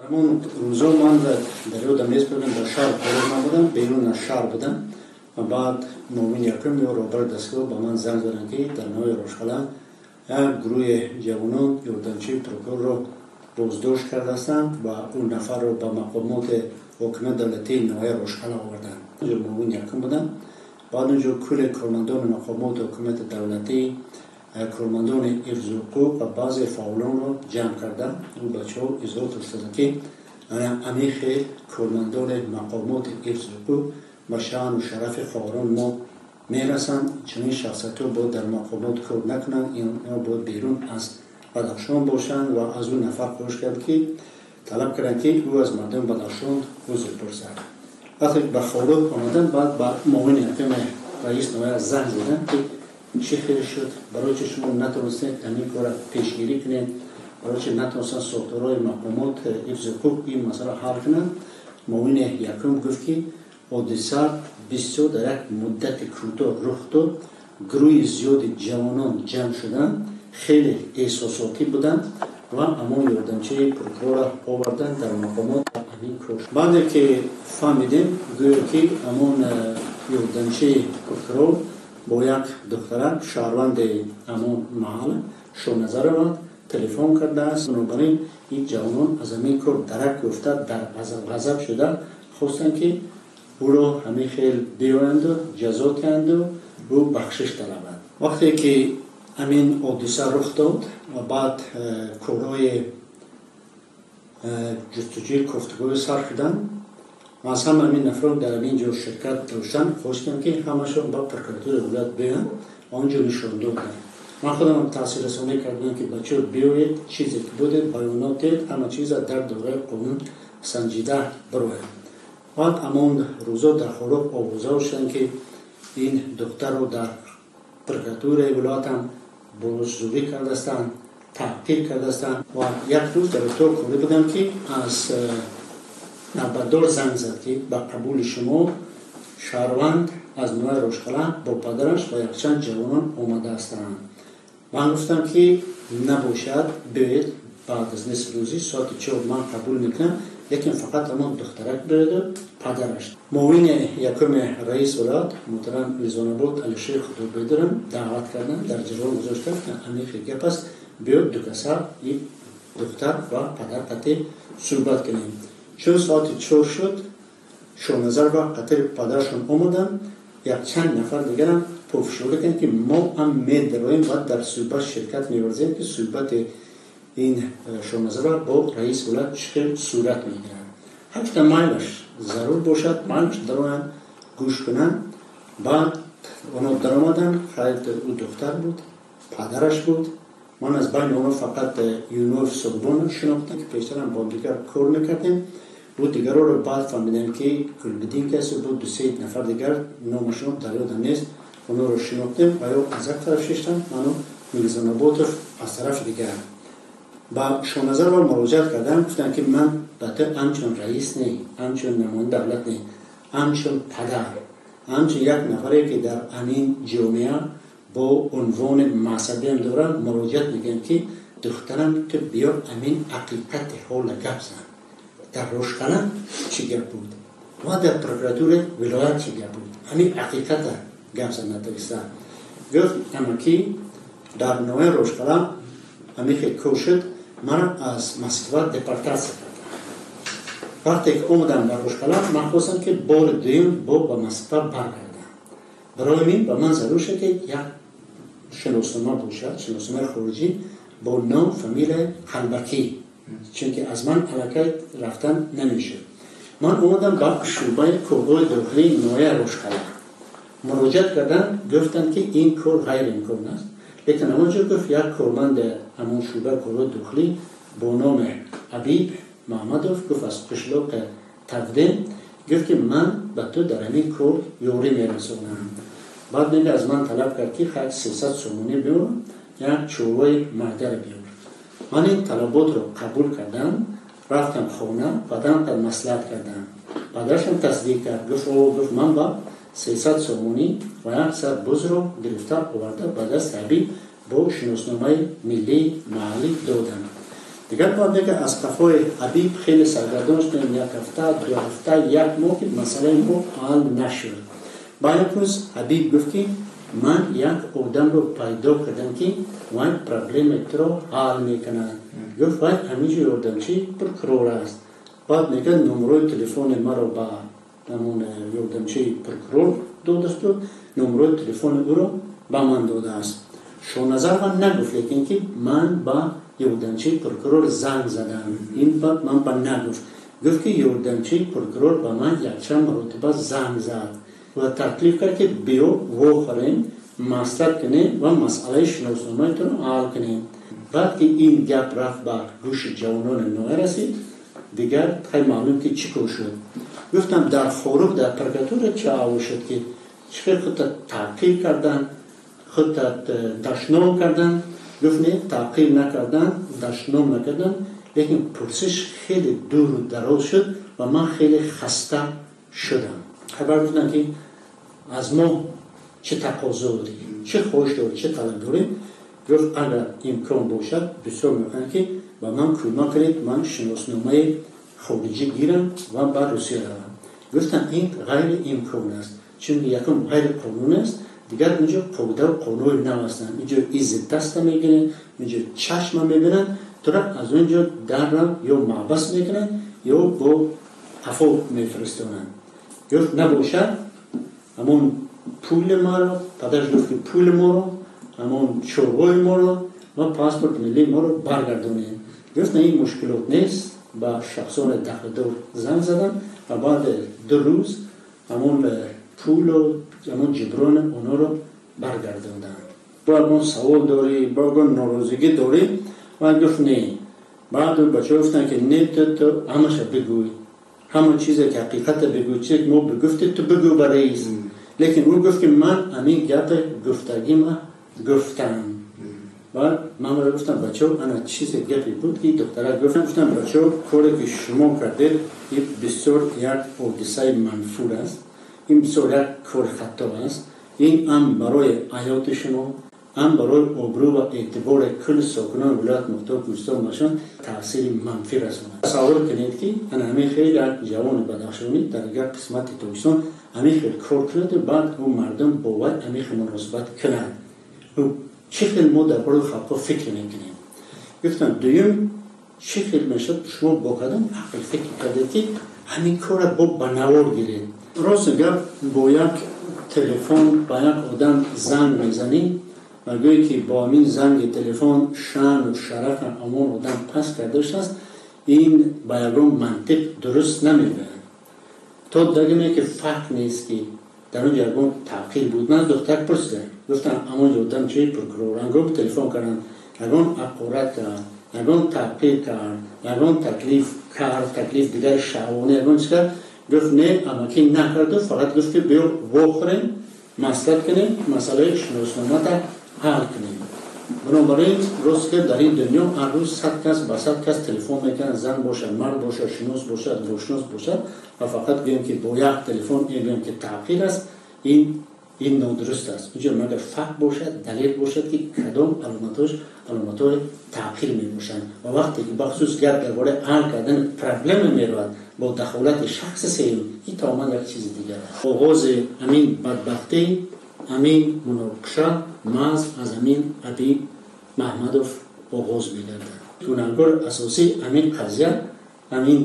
Ҳамон рӯзо ман дар ёдам нест будам, дар шаҳр қарор набудам, берун аз шаҳр будам. Ва баъд муовини якум ё роҳбари дастгоҳ ба ман занг заданд, ки дар ноҳияи Рошқала як гурӯҳи ҷавонон ёрдамчии прокурорро боздошт кардаастанд ва он нафарро ба мақомоти ҳокимияти давлатии ноҳияи Рошқала оварданд. Онҷо муовини якум будам. Баъд онҷо кулли кормандони мақомоти ҳокимияти давлатӣ, кормандони ҳифзи ҳуқуқ ва баъзе фаъолонро ҷамъ карда, он бачаҳо изҳор доштанд, ки ҳамин хел кормандони мақомоти ҳифзи ҳуқуқ ба шаъну шарафи хоҳарони мо мерасанд. Чунин шахсиятҳо бояд дар мақомот кор накунанд, инҳо бояд берун аз Бадахшон бошанд. Ва аз он нафар хоҳиш кард, ки талаб карданд, ки ӯ аз мардуми Бадахшон узр пурсад. Вақте ба Хоруғ омаданд, баъд ба муовини якуми раис ноҳия занг заданд, ки чӣ хел шуд, барои чи шумо натавонистед ҳамин корро пешгирӣ кунед, барои чи натавонистанд сохторҳои мақомот ҳифзи ҳуқуқ ин масъала ҳал кунанд. Муовини якум гуфт, ки ҳодиса бисёр дар як муддати кӯтоҳ рух дод, гурӯҳи зиёди ҷавонон ҷамъ шуданд, хеле эҳсосотӣ буданд ва ҳамон ёрдамчии прокурорро оварданд дар мақомот ҳамин кор. Баъде ки фаҳмидем, гӯё ки ҳамон ёрдамчии прокурор бо як духтарак, шаҳрванди ҳамон маҳал, Шоназарова, телефон кардааст. Бинобар ин ин ҷавонон аз ҳамин кор дарак ёфта, дар ғазаб шуда, хостанд, ки ӯро ҳамин хел биёянду ҷазо диҳанду ӯ бахшиш талабад. Вақте ки ҳамин ҳодиса рух дод ва баъд корҳои ҷустуҷӯи кофтуковӣ сар шуданд, аз ҳама ҳамин нафарон дар ҳамин ҷо ширкат доштанд, хостем, ки ҳамашон ба прокуратураи вилоят биёянд ва он ҷо нишондод диҳанд. Ман худам таъсиррасонӣ кардам, ки бачаҳо, биёед, чизе ки будед, баёнот диҳед, ҳама чиза дар доираи қонун санҷида бирояд. Баъд ҳамон рӯзо дар Хоруғ овоза шуданд, ки ин духтарро дар прокуратураи вилоятам боззурӣ кардастанд, таҳқир кардастанд. Ва як рӯз дар утоқ корӣ будам, ки аз навбатдор занг зад, ки ба қабули шумо шаҳрванд аз ноҳияи Рошқала бо падараш ва якчанд ҷавонон омадаастанд. Ман гуфтам, ки набошад, биёед, баъд аз нисфи рӯзӣ соати 4 ман қабул мекунам, лекин фақат ҳамон духтарак биёеду падараш. Муовини якуми раис вилоят муҳтарам Мирзонабод Алишер Худобедорам даъват кардам, дар ҷараён гузоштам, ҳамин хел гап аст, биёд, дукаса и духтар ва падар қатъи суҳбат кунем. Чун соати 4 шуд, Шоназар ва қатъи падарашон омаданд, якчанд нафар дигарам пофишорӣ карданд, ки мо ҳам медароем ва дар суҳбат ширкат меварзем, ки суҳбати ин Шоназарова бо раис вилоят чӣ хел сурат мегирад. Ҳар майлаш зарур бошад, майлаш дароянд, гӯш кунанд. Баъд оно даромаданд. Хайр, ӯ духтар буд, падараш буд. Ман аз байни онҳо фақат Юнуф Сулбонро шинохтам, ки пештарам бо дигар кор мекардем. Бу дигарро баъд фаҳмидем, ки Гулбиддин касе буд, ду-се нафар дигар номашон дар ёдам нест, онҳоро шинохтем. Ва ё аз як тараф шиштанд, ману Мирзонаботов аз тарафи дигар. Ба Шоназарова муроҷиат кардам, гуфтам, ки ман ба ту ҳамчун раис не, ҳамчун намояндаи давлат не, ҳамчун падар, ҳамчун як нафаре, ки дар ҳамин ҷомеа бо унвони мансабиам дорам, муроҷиат мекунам, ки духтарам, ту биё, ҳамин ҳақиқати ҳола гап зан, дар Рошқала чӣ гап буд ва дар прокуратураи вилоят чӣ гап буд, ҳамин ҳақиқата гап зан натависта. Гуфт, амаки, дар ноҳияи Рошқала ҳамин хел кор шуд, маро аз Москва депортатсия карданд. Вақте ки омадам ба Рошқала, ман хостам, ки бори дуюм бо ба Москва баргардам. Барои мин ба ман зарур шуд, ки як шиноснома бошад, шиносномаи хориҷӣ бо ном, фамилияи қалбакӣ, чунки аз ман аллакай рафтан намешуд. Ман омадам, ба шӯъбаи корҳои дохилии ноҳияи Рошқала муроҷиат кардам. Гуфтанд, ки ин кор ғайриимкон аст, лекин ҳамон ҷо гуфт як корманди ҳамон шӯъбаи корҳои дохилӣ бо номи Ҳабиб Маҳмадов, гуфт, аз қишлоқи Тавден, гуфт, ки ман ба ту дар ҳамин кор ёрӣ мерасонам. Баъд мега, аз ман талаб кард, ки хай, 300 сомонӣ биёр, як чорвои майдаро биёр. Ман ин талаботро қабул кардам, рафтам хона, падарам маслиҳат кардам, падарашам тасдиқ кард. Гуфт, о, гуфт, ман ба 300 сомонӣ ва як сар бузро гирифта оварда, ба даст Ҳабиб бо шиносномаи миллии маҳаллӣ додам. Дигар бояд мегӯяд аз қафои Ҳабиб хеле саргардон шудем, як ҳафта, 2 ҳафта, як моҳ ки масъалаи мо ҳал нашуд. Баъд як рӯз Ҳабиб гуфт ки ман як одамро пайдо кардам ки вай проблемаи туро ҳал мекунад. Гуфт вай ҳаминҷо ёрдамчии прокурор аст. Баъд мегӯяд номерои телефони маро ба ҳамон ёрдамчии прокурор додасту номерои телефони ӯро ба ман додааст. Шоназар ман нагуфт, лекин ки ман ба ёрдамчии прокурор занг задам. Ин ман ба нагуфт. Гуфт ки ёрдамчии прокурор ба ман якчанд маротиба занг зад ва таклиф кард ки биё вохӯрем, маслиҳат кунем ва масъалаи шиносномаи туро ҳал кунем. Баъд ки ин гап рафт ба гӯши ҷавонони ноҳия расид, дигар хай маълум ки чӣ кор шуд. Гуфтам дар Хоруғ дар прокуратура чӣ аҳвол шуд ки чӣ хел худта таъқиб кардан, худта дашном кардан. Гуфт не, таъқиб накардан, дашном накардан, лекин пурсиш хеле дуру дароз шуд ва ман хеле хаста шудам. Хабар гуфтам ки аз мо чӣ тақозо дорӣ, чӣ хоҳиш дорӣ, чӣ талаб дорӣ? Гуфт агар имкон бошад бисёр мехоҳам ки ба ман кӯмак кунед, ман шиносномаи хориҷӣ гирам ва ба Русия равам. Гуфтам ин ғайриимкон аст, чунки якум ғайриқонун аст, дигар инҷо қоидаву қонунҳои нав ҳастанд. Инҷо изи даста мегиранд, инҷо чашма мебинанд, тура аз он ҷо даррав ё маҳбас мекунанд ё бо қафо мефиристонанд. Гуфт набошад, ҳамон пули маро, падараш гуфт ки пули моро, ҳамон чорвои моро ва паспорт миллии моро баргардонед. Гуфт ин мушкилот нест, ба шахсони дахлдор занг задам ва баъд 2 рӯз ҳамон пулу ҳамон ҷиброни онҳоро баргардонданд. Бо ягон савол дорӣ, бо ягон норозигӣ дорӣ? Ва гуфт не. Баъд бачаҳо гуфтанд ки не, ту ҳамаша бигӯй, ҳама чизе ки ҳақиқата бигӯй, чизе ки мо бигуфтӣ ту бигӯ ба раис. Лекин ӯ гуфт ки ман ҳамин гапи гуфтагима гуфтам. Баъд ман ба гуфтам бачаҳо, ана чизе гапе буд ки духтара гуфтам, гуфтам бачаҳо, коре ки шумо кардед ин бисёр як ҳодисаи манфур аст, ин бисёр як кори хато аст, ин ҳам барои ҳаёти шумо, ҳам барои обрӯ ва эътибори кулли сокинони вилоят мухтор Кӯҳистон бошанд таъсири манфӣ расонад. Тасаввур кунед ки ана ҳамин хел як ҷавони бадахшонӣ дар дигар қисмати Тоҷикистон ҳамин хел кор кунад ва баъд ӯ мардум бо вай ҳамин хел муносибат кунад. Ӯ чӣ хел мо дар бораи халқҳо фикр мекунем? Гуфтам дуюм чӣ хел мешавад шумо бо кадом ақл фикр кардед ки ҳамин корро бо ба навор гиред? Рост гап, бо як телефон ба як одам занг мезанӣ ва гӯӣ ки бо ҳамин занги телефон шаъну шарафа ҳамон одам паст карда шудааст, ин ба ягон мантиқ дуруст намегӯяд. То дагиме ки фарқ нест ки дар он ҷо ягон таъқир буд. Ман духтар пурсидам, гуфтам ҳамон ҷо одам чи прокуроран гуфт, телефон кардам, ягон ҳақорат кард, ягон таъқир кард, ягон таклиф кард, таклиф дигари шаҳвонӣ ягон чиз кард? Гуфт не, амаки накарду, фақат гуфт ки биё вохӯрем, маслиҳат кунем, масъалаи шиносномата ҳал кунем. Бинобар ин рост ки дар ин дунё ҳар рӯз 100 кас ба 100 кас телефон мекунанд, зан бошад, мард бошад, шинос бошад, ношинос бошад, ва фақат гӯем ки бо як телефон ин гӯем ки таъқир аст, ин нодуруст аст. Инҷо магар факт бошад, далел бошад ки кадом аломатҳош аломатҳои таъқир мебошанд. Ва вақте ки бахусус гап дар бораи ҳал кардани проблема меравад бо дахолати шахси сеюм, ин тамоман як чизи дигар аст. Оғози ҳамин бадбахтӣ, ҳамин муноқиша маҳз аз ҳамин Ҳабиб Маҳмадов оғоз мегардад. Гунаҳкори асосии ҳамин қазия ҳамин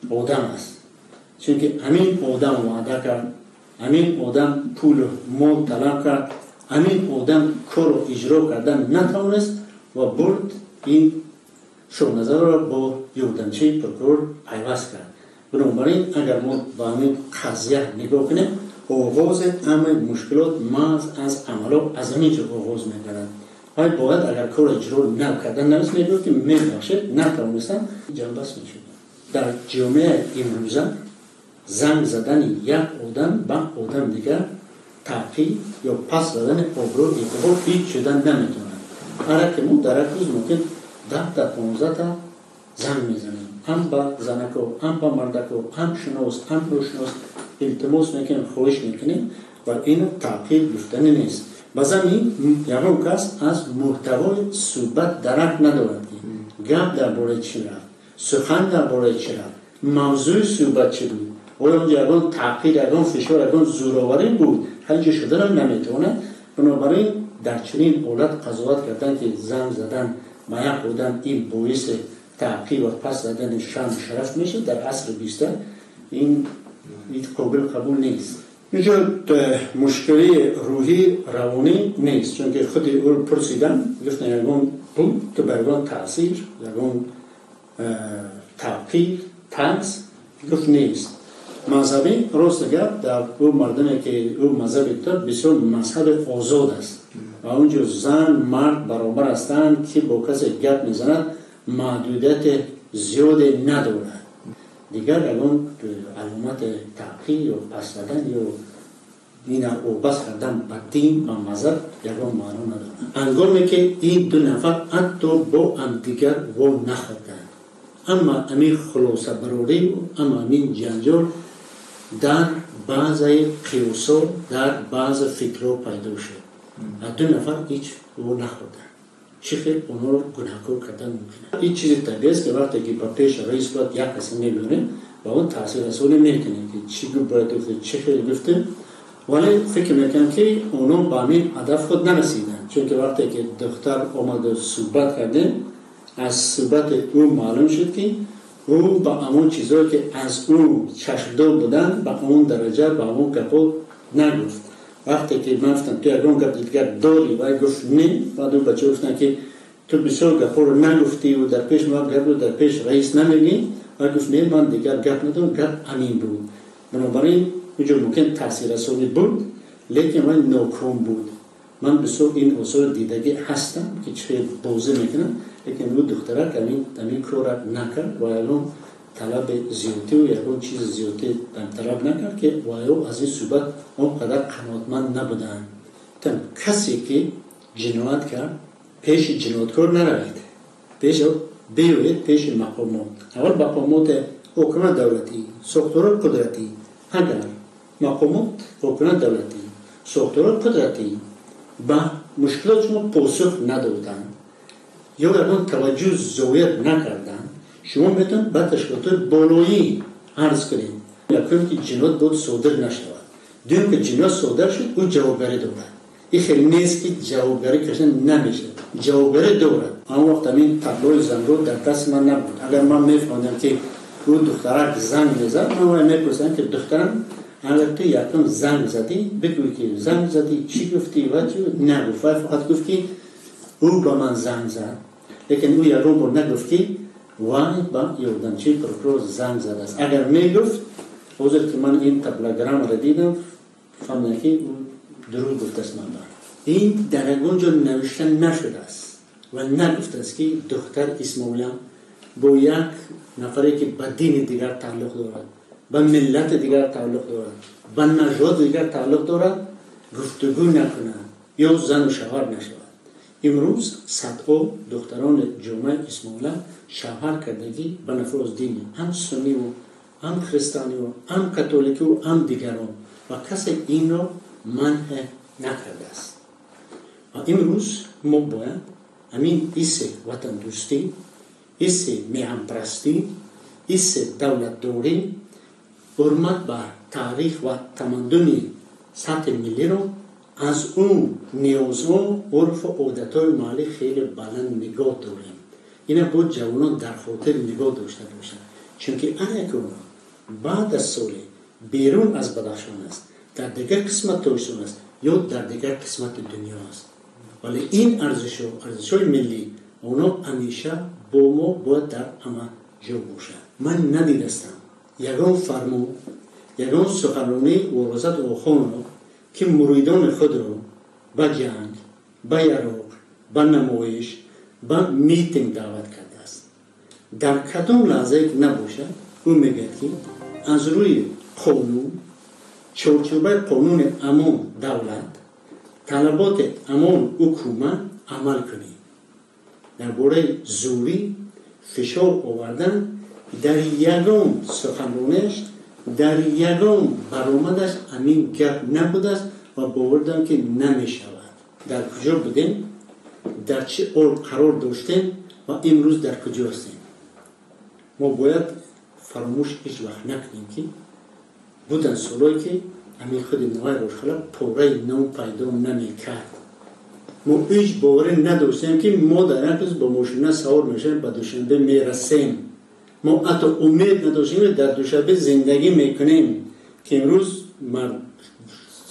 одам аст, чунки ҳамин одам ваъда кард, ҳамин одам пулу мол талаб кард, ҳамин одам корро иҷро кардан натавонист ва бурд ин Шоҳназарро бо ёрдамчии прокурор пайваст кард. Бинобар ин агар мо ба ҳамин қазия нигоҳ кунем, оғози ҳамаи мушкилот маҳз аз амало аз ҳамин ҷо оғоз мегардад. Вай бояд агар корро иҷро накардан навист, мегӯяд ки мебахшед, натавонистам, ҷанбаст мешуд. Дар ҷомеаи имрӯза занг задани як одам ба одам дигар таъқиб ё пас задани обрӯ эътибор ҳеҷ шуда наметавонад. Ҳар ки мо дар як рӯз мумкин 10 та 15 та занг мезанем, ҳам ба занако, ҳам ба мардако, ҳам шинос, ҳам ношинос, илтимос мекунем, хоҳиш мекунем ва ин таъқиб гуфтанӣ нест. Ба замин ягон кас аз муҳтавои суҳбат дарак надорад, ки гап дар бораи чӣ рафт, сухан дар бораи чӣ рафт, мавзӯи суҳбат чӣ буд, оё онҷо ягон таъқир, ягон фишор, ягон зӯроварӣ буд, ҳалҷо шуданам наметавонад. Бинобар ин дар чунин ҳолат қазоват кардан, ки занг задан ба як одам ин боиси таъқиб ва пас задани шаъну шараф мешавад, дар асри 20 ин қобил қабул нест. Инҷо мушкили рӯҳӣ равонӣ нест, чунки худи ӯ пурсидам, гуфтан ягон буд ки ба ягон таъсир, ягон таъқиб, тарс, гуфт нест. Мазҳабӣ рост гап, дар ӯ мардуме ки ӯ мазҳаби дорад, бисёр мазҳаби озод аст ва онҷо зан мард баробар ҳастанд, ки бо касе гап мезанад маҳдудияти зиёде надорад. Дигар ягон аломати таъқиб ё пас задан ё ина обаст кардан ба дин ва мазҳаб ягон маъно надорад. Ҳангоме ки ин ду нафар ҳатто бо ҳамдигар во нахӯрданд, амма ҳамин хулосабарорӣ, амма ҳамин ҷанҷол дар баъзаи қиёсо, дар баъзе фикрҳо пайдо шуд. Ду нафар ҳеҷ во нахӯрданд, чӣ хел онҳоро гунаҳкор кардан мумкин аст? Ин чизи табиӣ аст, ки вақте ки ба пеши раис бояд як каса мебиёрем, ба он таъсиррасонӣ мекунем, ки чӣ бояд гуфт, чӣ хел гуфтем. Вале фикр мекунам, ки онҳо ба ҳамин ҳадаф худ нарасиданд, чунки вақте ки духтар омаду суҳбат кардем, аз суҳбати ӯ маълум шуд, ки ӯ ба ҳамон чизҳое ки аз ӯ чашмдор буданд, ба он дараҷа, ба ҳамон гапҳо нагуфт. Вақте ки ман гуфтам, ту ягон гап дигар дорӣ, вай гуфт не. Баъд ӯ бачаҳо гуфтанд, ки ту бисёр гапҳоро нагуфтӣ ва дар пеш ма гапро дар пеш раис намегӣ. Вай гуфт не, ман дигар гап надорам, гап ҳамин буд. Бинобар ин инҷо мумкин таъсиррасонӣ буд, лекин вай ноком буд. Ман бисёр ин осори дидагӣ ҳастам, ки чӣ хел бозӣ мекунам, лекин ӯ духтарак ҳамин корро накард ва ягон талаби зиёдӣ ва ягон чизи зиёдӣ талаб накард, ки вайо аз ин суҳбат он қадар қаноатманд набуданд. Касе ки ҷиноят кард, пеши ҷинояткор наравед, пеш биёед пеши мақомот. Аввал мақомоти ҳукумат давлатӣ, сохторҳои қудратӣ. Агар мақомот ҳукумат давлатӣ, сохторҳои қудратӣ ба мушкилоти шумо посух надоданд ё ягон таваҷҷӯҳ зоир накарданд, шумо метавонед ба ташкилотҳои болоӣ арз кунед. Якум, ки ҷиноят бояд содир нашавад. Дуюм, ки ҷиноят содир шуд, ӯ ҷавобгарӣ дорад. Ин хеле нест, ки ҷавобгарӣ кашидан намешавад, ҷавобгарӣ дорад. Он вақт ҳамин таблои зангро дар дасти ман набуд. Агар ман мефаҳмидам, ки ӯ духтарак занг мезад, ман вай мепурсидам, ки духтарам, агар ту якум занг задӣ, бигӯй, ки занг задӣ, чӣ гуфтӣ ва чӣ нагуфт. Вай фақат гуфт, ки ӯ ба ман занг зад, лекин ӯ ягон бор нагуфт, ки вай ба ёрдамчии прокурор занг задааст. Агар мегуфт, ҳозир ки ман ин таблограммаро дидам, фаҳмидам, ки ӯ дурӯғ гуфтааст. Ман ин дар ягон ҷо навишта нашудааст ва нагуфтааст, ки духтар Исмоилам бо як нафаре, ки ба дини дигар тааллуқ дорад, ба миллати дигар тааллуқ дорад, ба нажоди дигар тааллуқ дорад, гуфтугӯ накунад ё зану шавҳар нашавад. Имрӯз садҳо духтарони ҷомеаи Исмоила шавҳар кардагӣ ба нафар аз дини ҳам сунниву, ҳам христианиву, ҳам католикиву, ҳам дигарон, ва касе инро манъ накардааст. Ва имрӯз мо бояд ҳамин ҳисси ватандӯстӣ, ҳисси меҳанпарастӣ, ҳисси давлатдорӣ, ҳурмат ба таърих ва тамаддуни сатҳи миллиро аз он ниёзҳо, урфу одатҳои маҳаллӣ хеле баланд нигоҳ дорем. Ина бояд ҷавонон дар хотир нигоҳ дошта бошанд, чунки ҳар яке онҳо баъд аз соле берун аз Бадахшон аст, дар дигар қисмат Тоҷикистон аст ё дар дигар қисмати дунё аст, вале ин арзишҳо, арзишҳои миллӣ, онҳо ҳамеша бо мо бояд дар ҳама ҷо бошанд. Ман надидастам ягон фармон, ягон суханронии Ворозат Охонро, ки муридони худро ба ҷанг, ба яроқ, ба намоиш, ба митинг даъват кардааст. Дар кадом лаҳзае ки набошад, ӯ мегӯяд, ки аз рӯи қонун, чорчӯбаи қонуни ҳамон давлат, талаботи ҳамон ҳукумат амал кунед. Дар бораи зӯрӣ, фишор овардан дар ягон суханрониш, дар ягон баромадаш ҳамин гап набудааст ва бовар дорам, ки намешавад. Дар куҷо будем, дар чӣ ҳол қарор доштем ва имрӯз дар куҷо ҳастем. Мо бояд фаромӯш ҳеҷ вақт накунем, ки буданд солҳое, ки ҳамин худи ноҳияи Рошхала пораи нон пайдо намекард. Мо ҳеҷ боварӣ надоштем, ки мо дар як рӯз бо мошина савор мешавем, ба Душанбе мерасем. Мо ҳатто умед надоштем, ки дар Душанбе зиндагӣ мекунем, ки имрӯз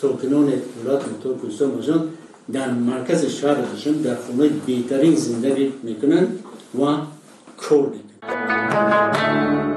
сокинони вилояти мухтори Кӯҳистон Бадахшон дар маркази шаҳри Душанбе дар хонаи беҳтарин зиндагӣ мекунанд ва кор мекунанд.